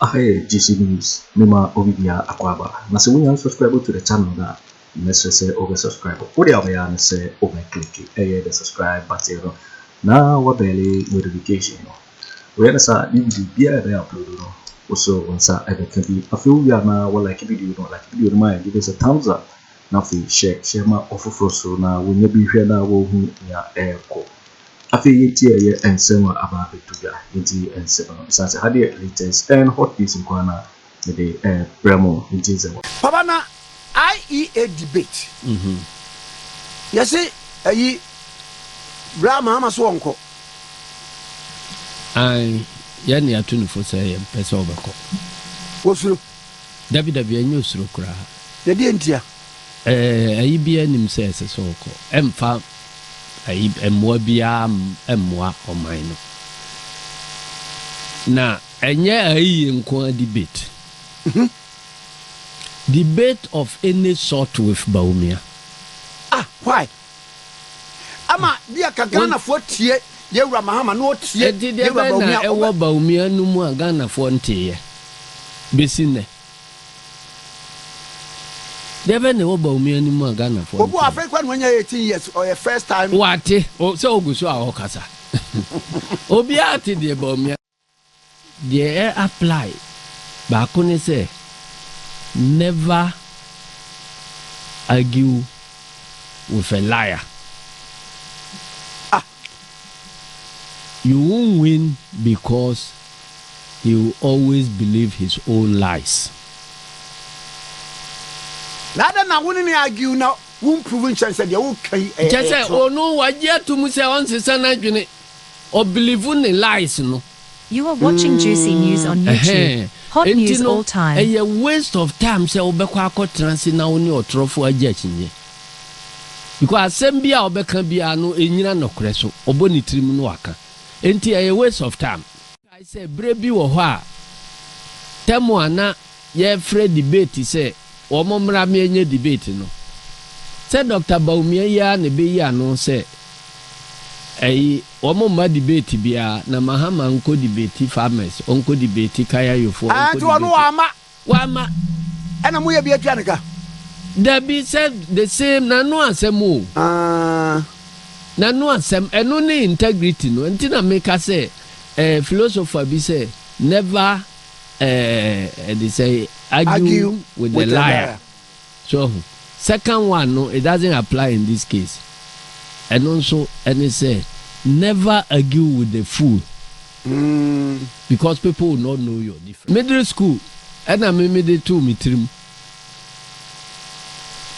Aha yɛ GC News, mema obi biara akwaaba. Na sɛ wonya subscribe to the channel no a, mɛsrɛ sɛ wobɛ subscribe. Wode a wobɛyɛ ne sɛ wobɛ click ɛyɛ the subscribe button no na wabell notification no. Woyɛ no saa, ne video biara ɛbɛyɛ upload no, wo so wo nsa ɛbɛka bi. Afei wowie a, na wɔ like video no, like video no ma yɛ, give us a thumbs up, na afei hyɛ hyɛ ma ɔfoforɔ so na wonya bi hwɛ na wɔhu nea ɛrekɔ. Afei yɛntie ɛyɛ nsɛm a aba abɛto dwa. Yɛntie nsɛm no, ɛsiane sɛ ha deɛ, latest and hot news nko ara na mede ɛbrɛ mo. Yɛntie nsɛm. Papa, na IEA debate yɛse ayi bra Mahama so wɔnkɔ. Ae, yɛne ato no fo sɛ yɛmpɛ sɛ wobɛkɔ. Wɔsuro? Dabi dabi, ɛnyɛ osuro koraa. Yɛdeɛ ntia? Ayi biara nim sɛ ɛsɛ sɛ wɔkɔ. Ɛmfa ayi mmoa biara mmoa ɔman no. Na ɛnyɛ ayi nko a debate. Debate of any sort with Bawumia. Ah, why? Ama bia ka Ghanafoɔ tie yɛwura Mahama na ɔtie Ɛnti deɛ yɛwura bɛn na Bawumia. Ɛwɔ Bawumia no mu a Ghanafoɔ nteeɛ bɛsi nnɛ? Deɛ bɛn na ɛwɔ Bawumia no mu a Ghanafoɔ Obi wɔ nteeɛ? Afei kora na wanya 18 years, ɔyɛ first time. Wate sɛ ogu so a ɔkasa. Obiara te deɛ Bawumia deɛ ɛ apply. Baako ne sɛ never argue with a liar. Ah. You won't win because he will always believe his own lies. Na adɛn na wo ne ne argue na womprove nkyɛn sɛ deɛ woka yi ɛyɛ Kyɛ ɛyɛ sɛ torɔ? ɔno wagye atom sɛ ɔnsesa n'adwene, ɔbelieve ne lies no. You are watching Juicy News on YouTube. Ɛhɛn. Hot Enti news no all time. Ɛyɛ waste of time sɛ wobɛkɔ akɔtena ase na wo ne ɔtorɔfoɔ agye akyinnye, because asɛm bi a ɔbɛka biara no ɛnyina nɔkorɛ so, ɔbɔ ne tirim no waka. Enti ɛyɛ waste of time. Kae sɛ berɛ bi wɔ hɔ a tɛmo a na yɛfrɛ debate sɛ wɔn mmra mmɛnyɛ debate no, sɛ Dr Bawumia yi ara na ɛbɛyi ano sɛ ɛyi wɔn mma debate biara na Mahama nkɔ debate farmers, ɔnkɔ debate kayayofoɔ. Ah, ɔnkɔ nti ɔno debate. Wama Wama. Ɛna moyɛ bi atua ne ka? Dabi, sɛ the same n'ano asɛm o. Ah. N'ano asɛm, ɛno ne integrity no. Nti na meka sɛ philosopher bi sɛ never ɛde sɛ argue argue with with the a liar. Liar. So second one no, it doesn't apply in this case. Ɛno nso ɛne sɛ never argue with the fool because people will not know your difference. Middle school ɛna me mede too me tirim.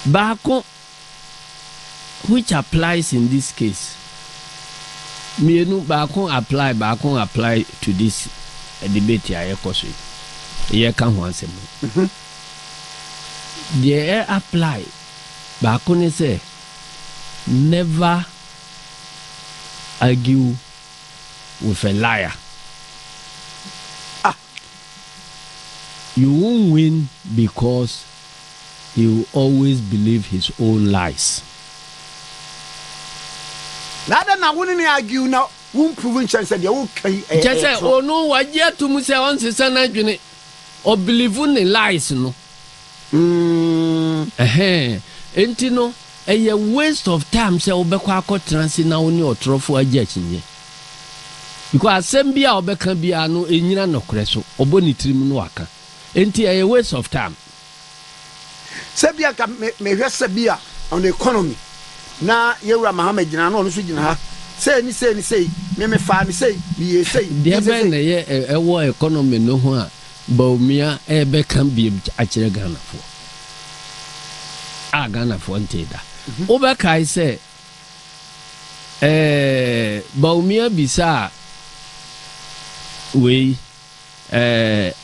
Baako which applies in this case, mmienu, baako apply, baako apply to this debate a yɛkɔ so yi, yɛka ho asɛm yi. Deɛ ɛ apply baako ne sɛ never argue with a liar. Ah. You won't win because he will always believe his own lies. Na adɛn na wo ne ne argue na womprove nkyɛn sɛ deɛ woka yi ɛyɛ Kyɛ ɛyɛ sɛ torɔ? ɔno wagye atom sɛ ɔnsesa n'adwene, ɔbelieve ne lies no. Ɛhɛn. Enti no ɛyɛ waste of time sɛ wobɛkɔ akɔtena ase na wo ne ɔtorɔfoɔ agye akyinnye, because asɛm bi a ɔbɛka biara no ɛnyina nɔkorɛ so, ɔbɔ ne tirim no waka. Enti ɛyɛ waste of time. Sɛ bia ka mehwɛ sɛ bia on the economy na yɛwura Mahama gyina na ɔno nso gyina ha sei ne sei ne sei, me mefaa ne sei, meyɛ sei. Deɛ meyɛ bɛn sei. Na ɛyɛ ɛwɔ economy no ho a Bawumia ɛbɛka biem akyerɛ Ghanafoɔ a Ghanafoɔ ntee da? Wobɛkae sɛ Bawumia bisa a wei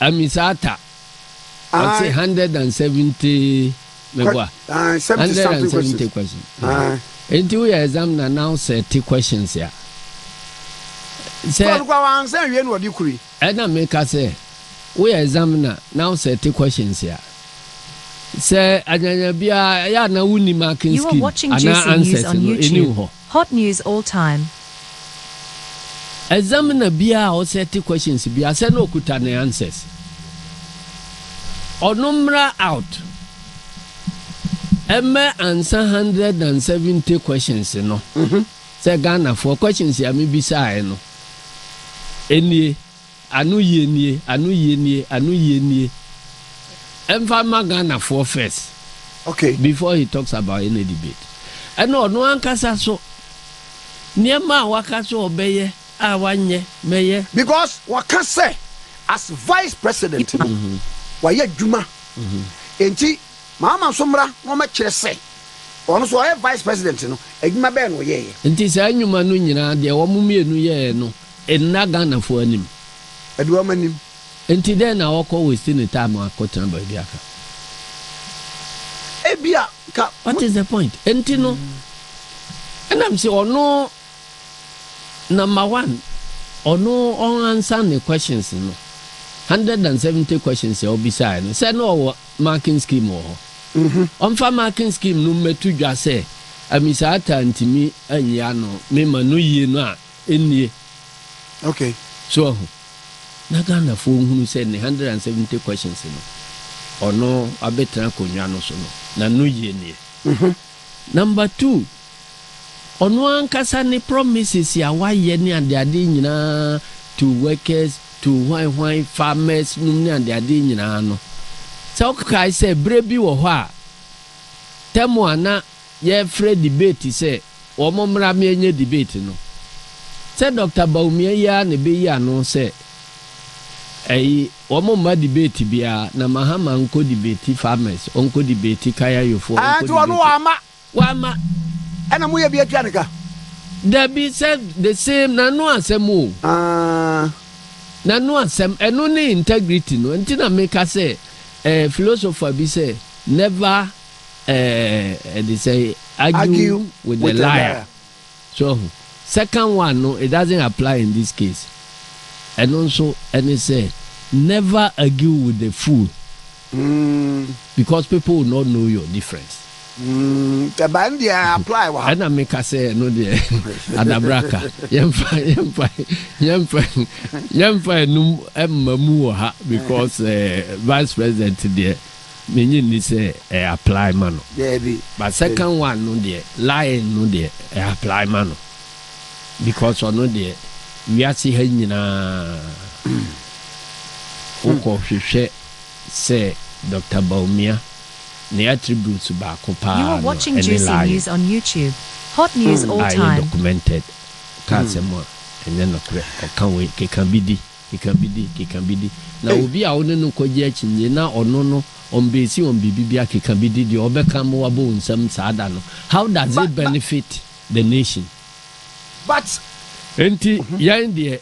Amissah-Arthur ɔte 170 meboa. 70 something 170 questions. Questions. Nti woyɛ examiner now, sɛ questions a sɛ Kɔn kɔ wansan wie na ɔde kuri. Ɛna meka sɛ woyɛ examiner now, sɛ questions a sɛ anyanya biara ɛyɛ ana wonni marking You are scheme watching anaa Juicy News answers on no ɛni YouTube. hɔ. Hot news all time. Examiner biara a ɔsɛte questions biara sɛ na ɔkuta ne answers. Ɔno mmra out ɛmmɛ ansa 170 questions no sɛ Ghanafoɔ questions a mebisaeɛ no nie, ano yie nie, ano yie nie, ano yie nie. Ɛmfa mma Ghanafoɔ first before he talks about any debate. Ɛna ɔno ankasa so nneɛma a waka sɛ ɔbɛyɛ a wanyɛ, mɛyɛ. Because waka sɛ as vice president no wayɛ adwuma enti Mahama nso mmra na ɔmmɛkyerɛ sɛ ɔno nso ɔyɛ vice president no adwuma bɛn na ɔyɛeɛ. Nti saa nnwuma no nyinaa deɛ wɔn mmienu yɛeɛ no nna Ghanafoɔ anim. Ɛde wɔn anim. Nti dɛn na ɔkɔ waste ne time akɔtena baabi aka? Ebia nka. What is the point? Nti no ɛnam sɛ ɔno number one ɔno ɔn answer ne questions no, 170 questions a ɔbisaeɛ no, sɛ na ɔwɔ marking scheme wɔ hɔ. Ɔmfa marking scheme no mmɛto dwa sɛ Amisa Atta ntumi anyi ano mema no yie no a ɛnnie. So ahu? Na Ghanafoɔ nhunu sɛ ne 170 questions no ɔno abɛtena akonnwa no so no n'ano yie nie. Number two, ɔno ankasa ne promises a wayɛ ne adeade nyinaa to workers, to hwan hwan, farmers nom ne adeade nyinaa no, sɛ wokae sɛ berɛ bi wɔ hɔ a tɛm a na yɛfrɛ debate sɛ wɔn mmra mmɛnyɛ debate no, sɛ Dr. Bawumia yi ara na ɛbɛyi ano sɛ ɛyi wɔn mma debate biara na Mahama nkɔ debate farmers, ɔnkɔ debate kayayofoɔ, Ah, ɔnkɔ nti ɔno debate. wama. Wama. Ɛna moyɛ bi atua ne ka. Dabi, sɛ the same n'ano asɛm o. N'ano asɛm, ɛno ne integrity no. Nti na meka sɛ philosopher bi sɛ never ɛde sɛ argue Argue with the with a liar. Liar. So ɔho. Second one no, it doesn't apply in this case. Ɛno nso ɛne sɛ never argue with the fool because people will not know your difference. Ɛba no deɛ apply wɔ ha. Ɛna meka sɛ ɛno deɛ adabraka yɛmfa ɛnum ɛmma mu wɔ ha because vice president deɛ, menye nni sɛ ɛ apply ma no. Daabi. But second one no deɛ, lying no deɛ, ɛ apply ma no because ɔno deɛ, wiase ha nyinaa wokɔ hwehwɛ sɛ Dr. Bawumia ne attributes baako You paa are no watching ɛne Juicy lying News on YouTube. Hot news all a ɛyɛ time. documented ka asɛm a ɛnyɛ nokorɛ. Ɔka wei keka bi di, keka bi di, keka bi di, na Hey. obi a wo ne no kɔgye akyinnye na ɔno no ɔmbɛsi wɔn biribi bi akeka bi di deɛ ɔbɛka ma wabɔ wo nsɛm saa da no, how does it benefit the nation? But Nti yɛn deɛ,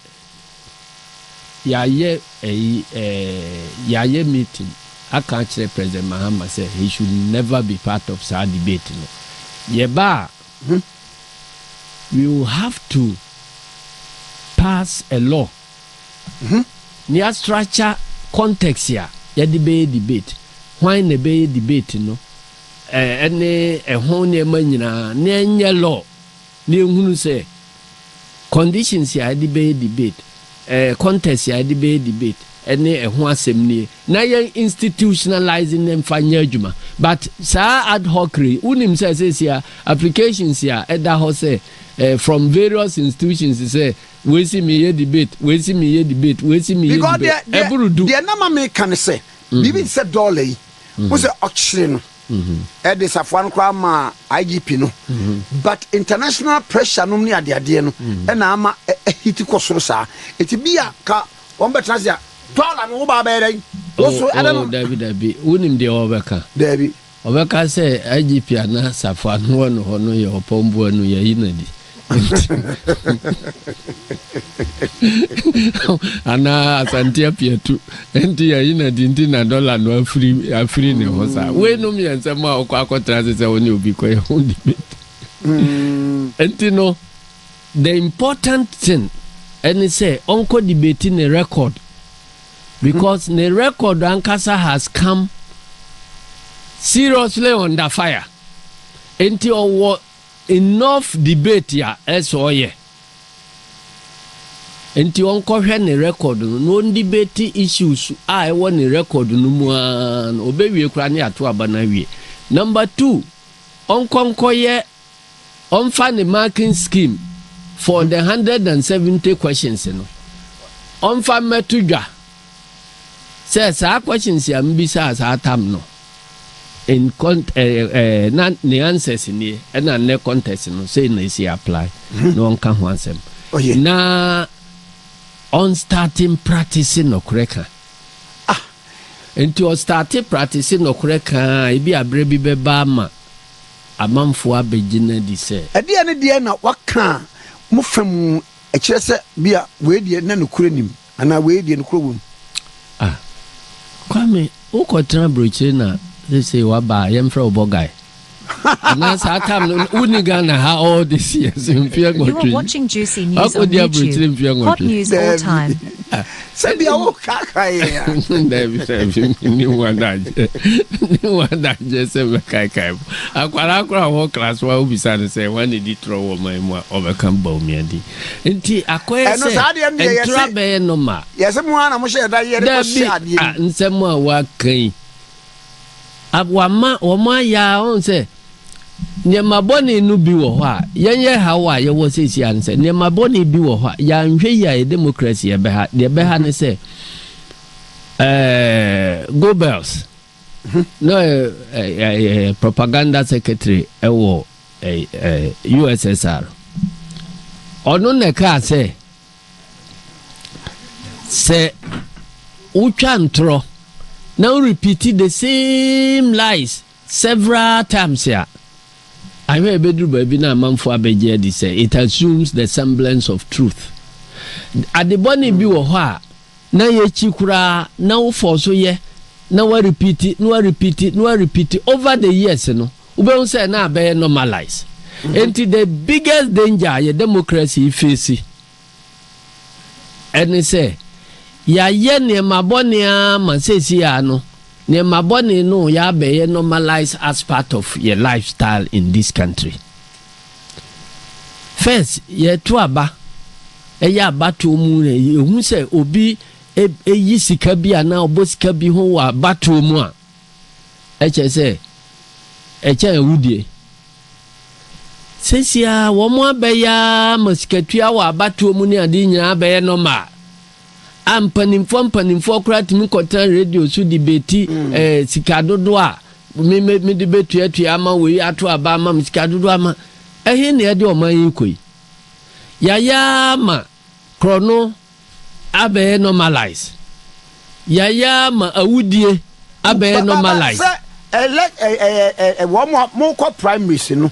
yɛayɛ ɛyi yɛayɛ meeting aka akyerɛ President Mahama sɛ he should never be part of saa debate no. Yɛba a, we will have to pass a law nea structure context a yɛde bɛyɛ debate, hwan na ɛbɛyɛ debate no, ɛne ɛho nneɛma nyinaa, na ɛnyɛ law na ehunu sɛ conditions a yɛde bɛyɛ debate, context a yɛde bɛyɛ debate, ɛne ɛho asɛm nie, na yɛn institutionalizing ne mfa nyɛ adwuma. But saa ad hoc re, wonim sɛ seesia applications a ɛda hɔ sɛ from various institutions sɛ weesi mi yɛ debate, weesi mi yɛ debate, weesi mi yɛ Because debate, deɛ ɛburu du. Deɛ nama mi ka ne sɛ biribi te sɛ dɔɔla yi wo sɛ ɔkyere no ɛde safoa no koraa ma IGP no, but international pressure nom ne adeadeɛ no ɛna ama ɛhiti kɔ soro saa. Eti bi a ka wɔn bɛtena se a dɔɔla no wo ba bɛyɛ dɛ wo so ɛdɛ Oh, no. Dabi, dabi, wonim deɛ wɔbɛka? Daabi. Ɔbɛka sɛ IGP ana safoa no wɔ no hɔ no yɛ ɔpɔmboa no yɛyi na di anaa Asante Apiatu nti yɛyi na di, nti na dɔla no afiri ne ho saa. Weinom yɛ nsɛm a ɔkɔ akɔtena ase sɛ wo ne obi kɔyɛ ho debate. Nti no the important thing ɛne sɛ ɔnkɔ debate ne record because ne record ankasa has come seriously under fire, nti ɔwɔ enough debate a ɛsɛ ɔyɛ. Nti ɔnkɔhwɛ ne record no na ɔndebate issues a ɛwɔ ne record no mu ara no, ɔbɛwie koraa ne yɛato aba no awie. Number two, ɔnkɔ nkɔyɛ, ɔmfa ne marking scheme for the 170 questions no, ɔmfa mmɛto dwa sɛ saa questions a mebisaa saa tam no, in cont eh, eh, na ne answers nie, ɛna nnɛ contest no sei na ɛsi apply, na ɔnka ho asɛm. Ɔyɛ. Na ɔnstarting practice nɔkorɛ ka. Ah. Nti ɔstarte practice nɔkorɛ ka a, ebi aberɛ bi bɛba ama amanfoɔ abɛgye no adi sɛ. Ɛdeɛn ne deɛ na waka a mo fa mu ɛkyerɛ sɛ bia wei deɛ na nokorɛ nim anaa wei deɛ nokorɛ wɔ mu? Ah. Kwame, wokɔtena aburokyire na seesei waba a, yɛmfrɛ wo Bɔgae. Anaa saa time no, wonni Ghana ha all this years, mfeɛ You are nwɔtwe yi. watching Juicy News on Wakɔdi aburokyire YouTube. mfeɛ Hot nwɔtwe. news all Daabi. time. Sɛ bia wokaakae yɛn a. Daabi, daabi, menni ho adagyeɛ. Menni ho adagyeɛ sɛ mɛkaekae mo. Akwadaa koraa a ɔwɔ class one, wobisa no sɛ, hwan na ɛdi torɔ wɔ ɔman yi mu a, ɔbɛka Bawumia din. Nti akɔyɛ Ɛno sɛ saa deɛ no deɛ ntorɔ yɛse abɛyɛ normal. Yɛse mo ara na mohyɛ da yɛ de Dabi, kɔhyɛ adeɛ a mu. nsɛm a waka yi, a wama wɔn ayɛ a ɔn sɛ nneɛma bɔne no bi wɔ hɔ a yɛn yɛ haw a yɛwɔ seesie a ne sɛ nneɛma bɔne bi wɔ hɔ a yɛanhwɛ yi a yɛ democracy ɛbɛha. Deɛ ɛbɛha ne sɛ ɛɛ Goebbels na ɔyɛ ɛɛ propaganda secretary ɛwɔ ɛɛ USSR. Ɔno na ɛkaa sɛ sɛ wotwa ntorɔ na wo repeat the same lies several times a, ahwɛ ɛbɛduru baabi na amanfoɔ abɛgye adi sɛ it assumes the semblance of truth. Adebɔne bi wɔ hɔ a na yɛkyi koraa na wofɔ so yɛ na warepeat na warepeat na warepeat over the years no, wobɛhu sɛ na abɛyɛ normalize. Enti the biggest danger a yɛ democracy face ɛne sɛ yɛayɛ nneɛma bɔne ara ma seesei a no nneɛma bɔne no yɛabɛyɛ normalize as part of yɛ lifestyle in this country. First, yɛto aba, ɛyɛ abatoɔ mu na yɛhu sɛ obi ɛyi sika bi anaa ɔbɔ sika bi ho wɔ abatoɔ mu a, ɛkyɛ sɛ ɛkyɛn awudie. Seesei a wɔn abɛyɛ ara ma sikatua wɔ abatoɔ mu ne adeɛ nyinaa abɛyɛ normal. A mpanimfoɔ mpanimfoɔ koraa tumi kɔtena radio so debate sika dodoɔ a me me mede bɛtuatua ama wei ato aba ama me sika dodoɔ ama. Ɛhe na yɛde ɔman yi kɔ yi? Yɛayɛ ara ma korɔno abɛyɛ normalize. Yɛayɛ ama awudie abɛyɛ normalize. Sɛ ɛlɛ ɛɛ ɛɛ wɔn a mokɔ primaries no,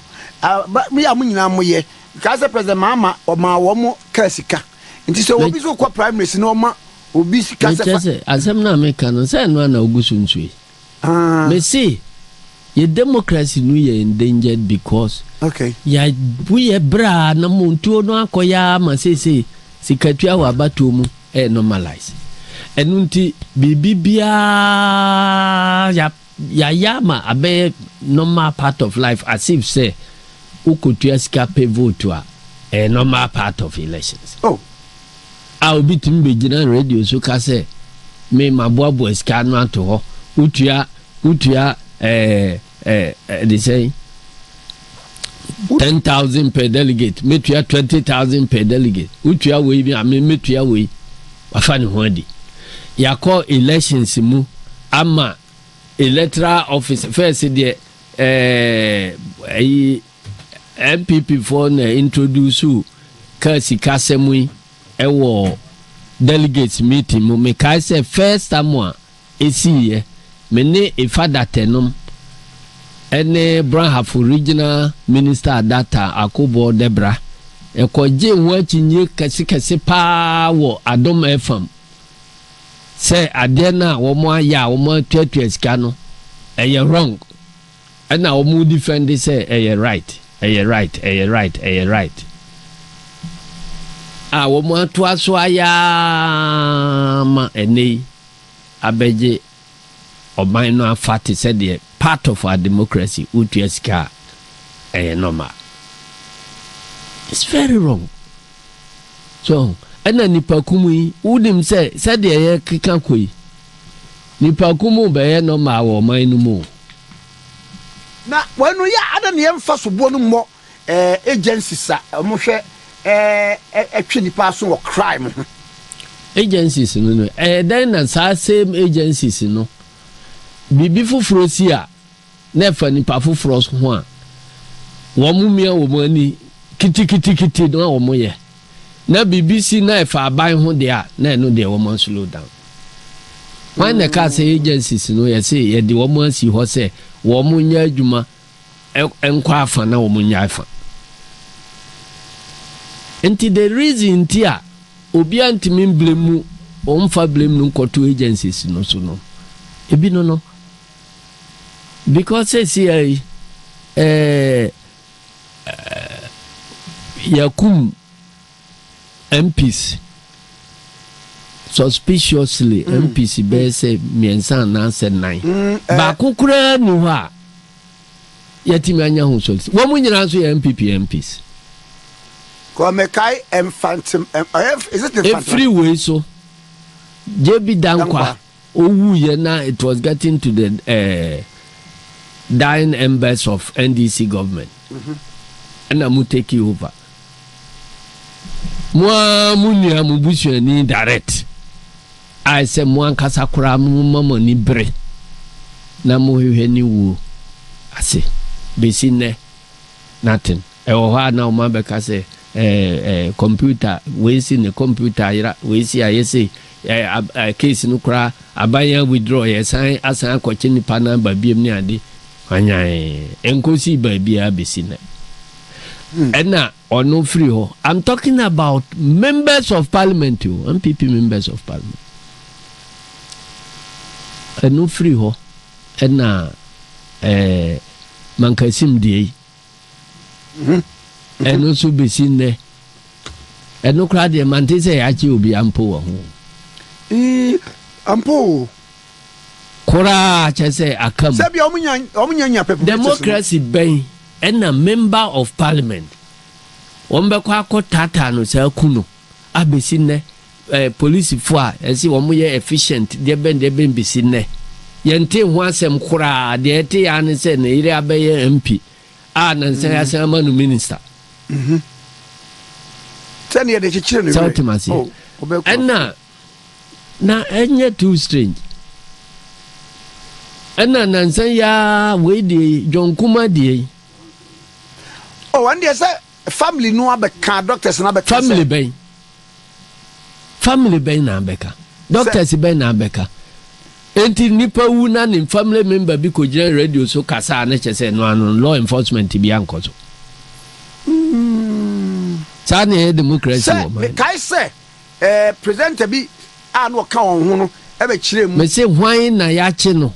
mi a mo nyinaa mo yɛ kaa sɛ President Mahama ɔmaa wɔn kaa sika, nti sɛ obi so kɔ primaries no, ɔma obi sika sɛ mekyɛ sɛ asɛm no a meka no sɛ ɛno ana ogu so nsuo yi. Mese yɛ democracy no yɛ endangered because yɛabu yɛ berɛ a na montuo no akɔyɛ ama seesei sikatua wɔ abatoɔ mu ɛyɛ normalize. Ɛno nti biribi biara yɛayɛ ama abɛyɛ normal part of life, as if sɛ wokɔtua sika pay vote a, ɛyɛ normal part of elections. A obi tumi bɛgyina radio so ka sɛ me maboaboa sika no ato hɔ, wotua ɛɛ ɛɛ ɛde sɛn 10,000 per delegate, metua 20,000 per delegate, wotua wei bi a me metua wei. Wafa ne ho adi. Yɛakɔ elections mu ama electoral office first deɛ, ɛyi NPP foɔ na introduce kaa sikasɛm yi ɛwɔ delegates meeting mu. Mekae sɛ first time a ɛsiiɛ, me ne Efa-Datɛnom ɛne Brong Ahafo regional minister adata Akobɔ Debra ɛkɔgye ho akyinnye kɛsekɛse paa wɔ Adom FM sɛ adeɛ no a wɔn ayɛ a wɔn atuatua sika no ɛyɛ wrong, ɛna wɔn defend sɛ ɛyɛ right, ɛyɛ right, ɛyɛ right, ɛyɛ right, a wɔn atoa so ayɛ ama ɛnɛ yi abɛgye ɔman no afa te sɛ deɛ part of our democracy, wotua sika a ɛyɛ normal. It's very wrong. So Ɛna nipa kum yi, wonim sɛ sɛdeɛ yɛkeka kɔ yi, nipa kum bɛyɛ normal wɔ ɔman no mu o. Na wɔn no yɛ ada ne yɛmfa soboɔ no mmɔ agencies a wɔhwɛ ɛtwe nipa aso wɔ crime ho. Agencies no, ɛyɛ dɛn na saa same agencies no, biribi foforɔ si a na ɛfa nipa foforɔ ho a, wɔn mmea wɔn ani kitikitikiti na wɔn yɛ, na biribi si na ɛfa aban ho deɛ a, na ɛno deɛ wɔn slow down? Wɔn na ɛka sɛ agencies no, yɛsɛ yɛde wɔn asi hɔ sɛ wɔn nyɛ adwuma nkɔ afa na wɔn nyɛ afa. Nti the reason nti a obiara ntumi blame mu, wɔn blame no nkɔto agencies no so no, ebi no, because sɛsi ayi ɛɛ yɛkum MPs suspiciously, MPs bɛyɛ sɛ mmiɛnsa anaasɛ nnan, baako koraa ni hɔ a yɛtumi anya ho solution. Wɔn mu nyinaa nso yɛ NPP MPs. Kɔmɛkae Mfantim, ɛyɛ, is it Mfantim? Efiri wei so, JB Dankwa owuiɛ na it was getting to the dying embers of NDC government, ɛna mu take over. Mo a mo nua, mo busuani direct a sɛ mo ankasa koraa mo ma mo ani bere na mo hwehwɛ ne wuo ase, besi nnɛ nothing. Ɛwɔ hɔ a na wɔn abɛka sɛ computer wei si ne computer ayera, wei si ayɛ sei, ɛɛ ɛɛ case no koraa aban yɛn withdraw, yɛ san asan akɔkye nipa na aba biem ne ade anyan nkosi baabi a besi nnɛ. Ɛna ɔno firi hɔ. I'm talking about members of parliament o, NPP members of parliament. Ɛno firi hɔ, ɛna Mankasim deɛ yi, ɛno nso besi nnɛ, ɛno koraa deɛ mante sɛ yɛakye obi ampo wɔ ho. Ii, ampo o. Koraa kyɛ sɛ aka mu. Sɛbi ɔmo nya pɛpɛ. Democracy bɛn ɛna member of parliament wɔn bɛkɔ akɔ taataa no saa ku no abɛsi nnɛ, polisifoɔ a ɛsɛ wɔn yɛ efficient deɛ bɛn deɛ bɛn, bɛsi nnɛ yɛnte ho asɛm koraa? Deɛ ɛte ya ne sɛ ne yere abɛyɛ MP a nansa yɛ asan ama no minister. Sɛni yɛde kyekyere ne sɛ werɛ. Wotem aseɛ? Oh, ɔbɛkɔ. Ɛna na ɛnyɛ too strange. Ɛna nansa yaa wei deɛ, John Kuma deɛ yi. Oh, ɛn deɛ sɛ family no abɛka, doctors no abɛka. Family bɛn? Family bɛn na abɛka? Doctors bɛn na abɛka? Enti nipa wu na ne family member bi kɔgyina radio so kasa a, ne kyɛ sɛ no ano law enforcement bi ankɔ so. Saa na ɛyɛ democracy sɛ wɔ man. Mekae sɛ presenter bi a na ɔka wɔn ho no ɛbɛkyerɛ mu. Mese hwan na yɛakye no?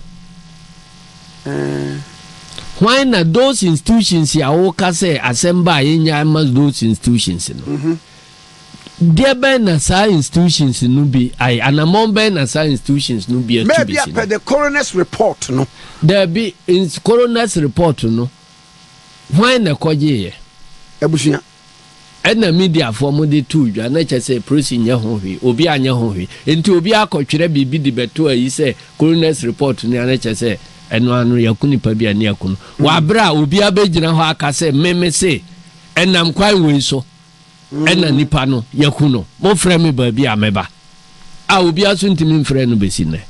Hwan na those institutions a wɔka sɛ asɛm ba a yɛnya ma those institutions no, deɛ bɛn na saa institutions no bi ayɛ? Anammɔn bɛn na saa institutions no bi atu maybe bɛsi apɛ the coroner's report no. Daabi, coroner's report no, hwan na ɛkɔgyeeɛ? Abusua. Ɛna mediafoɔ mo de to dwa na kyɛ sɛ polisi nyɛ ho hwee, obi anyɛ ho hwee, nti obi akɔtwerɛ biribi de bɛto ayi sɛ coroner's report no ana kyɛ sɛ ɛno ano yɛko nipa bi a ne yɛko no wɔ a obi abɛgyina hɔ aka sɛ meme se ɛnam kwan wei so ɛna nipa no yɛku no, mofrɛ me baabi a mɛba a obi aso ntumi mfrɛ no bɛsi nnɛ.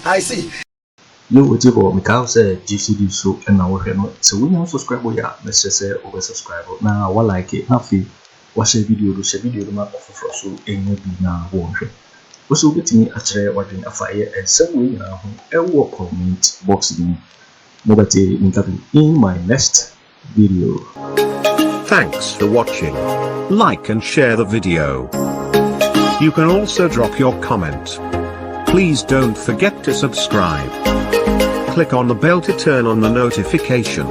I see. Yo, otiefo, mekae wo sɛ GCD so na wohwɛ no. Sɛ wonya subscribe yɛ a, mɛsrɛ sɛ wobɛ subscribe na wa like, na afei wahyɛ video no, hyɛ video no ma ɔfoforɔ so ɛnya bi na wɔnhwɛ. Wo sɛ wobɛtumi akyerɛ w'adwene afa ɛyɛ nsɛm wei nyinaa ho ɛwɔ comment box no mu. Mobɛte menka bi in my next video. Thanks for watching. Like and share the video. You can also drop your comment. Please don't forget to subscribe. Click on the bell to turn on the notification.